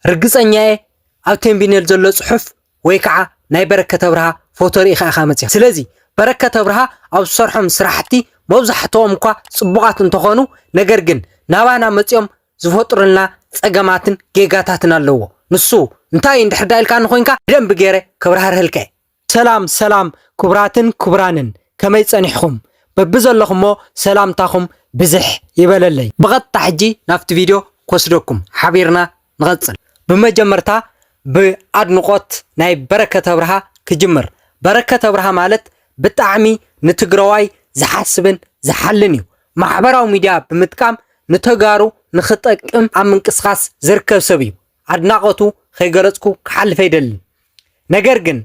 ርግጸኛየ ኣብ ቴምቢኔል ዘሎ ጽሑፍ ወይ ከዓ ናይ በረከት ኣብርሃ ፎቶ ርኢኻ ኢኻ መጺኻ። ስለዚ በረከት ኣብርሃ ኣብ ዝሰርሖም ስራሕቲ መብዛሕትኦም እኳ ጽቡቓት እንተኾኑ፣ ነገር ግን ናባና መጺኦም ዝፈጥሩልና ጸገማትን ጌጋታትን ኣለዎ። ንሱ እንታይ እዩ እንድሕር ዳ ኢልካኒ ኮይንካ፣ ብደንቢ ገይረ ከብራህርህልካ እየ። ሰላም ሰላም ክቡራትን ክቡራንን፣ ከመይ ጸኒሕኹም? በብዘለኹሞ ሰላምታኹም ብዝሕ ይበለለይ። ብቐጥታ ሕጂ ናብቲ ቪድዮ ክወስደኩም፣ ሓቢርና ንቐጽል። ብመጀመርታ ብኣድንቖት ናይ በረከት ኣብርሃ ክጅምር። በረከት ኣብርሃ ማለት ብጣዕሚ ንትግራዋይ ዝሓስብን ዝሓልን እዩ። ማሕበራዊ ሚድያ ብምጥቃም ንተጋሩ ንኽጠቅም ኣብ ምንቅስቓስ ዝርከብ ሰብ እዩ። ኣድናቖቱ ከይገለጽኩ ክሓልፍ ኣይደልን። ነገር ግን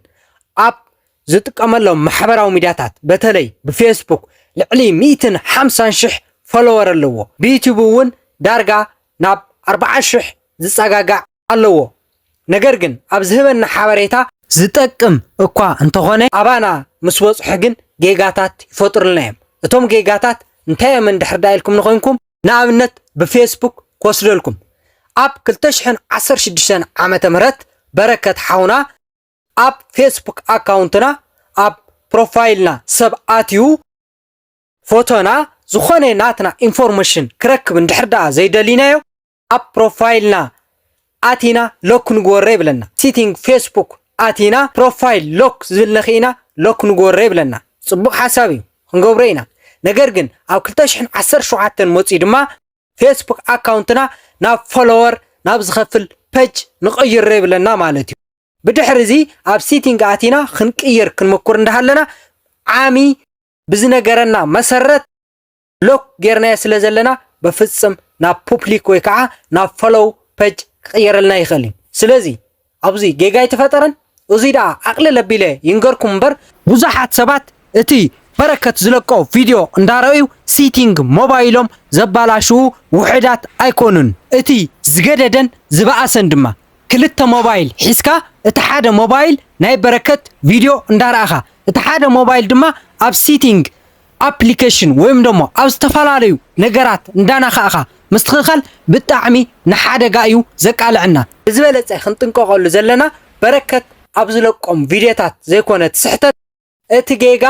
ኣብ ዝጥቀመሎም ማሕበራዊ ሚድያታት፣ በተለይ ብፌስቡክ ልዕሊ ሚእትን ሓምሳን ሽሕ ፎሎወር ኣለዎ። ብዩቲዩብ እውን ዳርጋ ናብ ኣርብዓ ሽሕ ዝጸጋጋዕ ኣለዎ። ነገር ግን ኣብ ዝህበና ሓበሬታ ዝጠቅም እኳ እንተኾነ፣ ኣባና ምስ በጽሑ ግን ጌጋታት ይፈጥሩልና እዮም። እቶም ጌጋታት እንታይ እዮም እንድሕር ዳ ኢልኩም ንኾይንኩም፣ ንኣብነት ብፌስቡክ ክወስደልኩም። ኣብ ክልተ ሽሕን ዓሰርተ ሽዱሽተን ዓመተ ምህረት በረከት ሓውና ኣብ ፌስቡክ ኣካውንትና ኣብ ፕሮፋይልና ሰብ ኣትዩ ፎቶና ዝኾነ ናትና ኢንፎርሜሽን ክረክብ እንድሕር ደኣ ዘይደሊናዮ፣ ኣብ ፕሮፋይልና ኣቲና ሎክ ንግበሮ ይብለና። ሲቲንግ ፌስቡክ ኣቲና ፕሮፋይል ሎክ ዝብል ነኺእና ሎክ ንግበሮ ይብለና። ጽቡቕ ሓሳብ እዩ፣ ክንገብሮ ኢና። ነገር ግን ኣብ ክልተ ሽሕን ዓሰርተ ሸውዓተን መጺኡ ድማ ፌስቡክ ኣካውንትና ናብ ፎሎወር ናብ ዝኸፍል ፔጅ ንቐይሮ ይብለና ማለት እዩ። ብድሕሪ እዚ ኣብ ሲቲንግ ኣቲና ክንቅይር ክንምኩር እንዳሃለና ዓሚ ብዝነገረና መሰረት ሎክ ጌርናዮ ስለ ዘለና በፍጽም ናብ ፑብሊክ ወይ ከዓ ናብ ፎሎው ፔጅ ክቕየረልና ይኽእል እዩ። ስለዚ ኣብዚ ጌጋ ኣይተፈጠረን። እዚ ደኣ ኣቕልል ኣቢለ ይንገርኩም እምበር ብዙሓት ሰባት እቲ በረከት ዝለቆ ቪድዮ እንዳረኣዩ ሲቲንግ ሞባይሎም ዘባላሽዉ ውሑዳት ኣይኮኑን። እቲ ዝገደደን ዝበኣሰን ድማ ክልተ ሞባይል ሒዝካ እቲ ሓደ ሞባይል ናይ በረከት ቪድዮ እንዳረኣኻ፣ እቲ ሓደ ሞባይል ድማ ኣብ ሲቲንግ ኣፕሊኬሽን ወይም ደሞ ኣብ ዝተፈላለዩ ነገራት እንዳነኻእኻ ምስትኽኻል ብጣዕሚ ንሓደጋ እዩ ዘቃልዐና። ብዝበለጸ ክንጥንቀቐሉ ዘለና በረከት ኣብ ዝለቆም ቪድዮታት ዘይኮነ እቲ ስሕተት፣ እቲ ጌጋ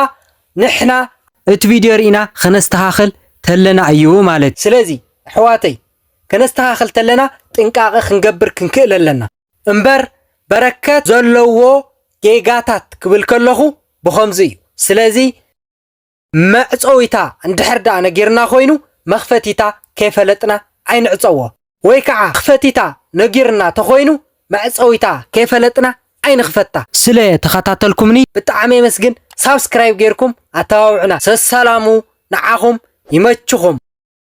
ንሕና እቲ ቪድዮ ርኢና ከነስተኻኽል ተለና እዩ ማለት። ስለዚ ኣሕዋተይ፣ ከነስተኻኽል ተለና ጥንቃቐ ክንገብር ክንክእል ኣለና። እምበር በረከት ዘለዎ ጌጋታት ክብል ከለኹ ብኸምዚ እዩ። ስለዚ መዕጸዊታ እንድሕር ደኣ ነጊርና ኮይኑ መኽፈቲታ ከይፈለጥና ኣይንዕጸዎ። ወይ ከዓ ክፈቲታ ነጊርና ተኾይኑ መዕጸዊታ ከይፈለጥና ኣይንኽፈታ። ስለ ተኸታተልኩምኒ ብጣዕሚ የመስግን። ሳብስክራይብ ጌርኩም ኣተባብዑና። ሰሰላሙ ንዓኹም ይመችኹም።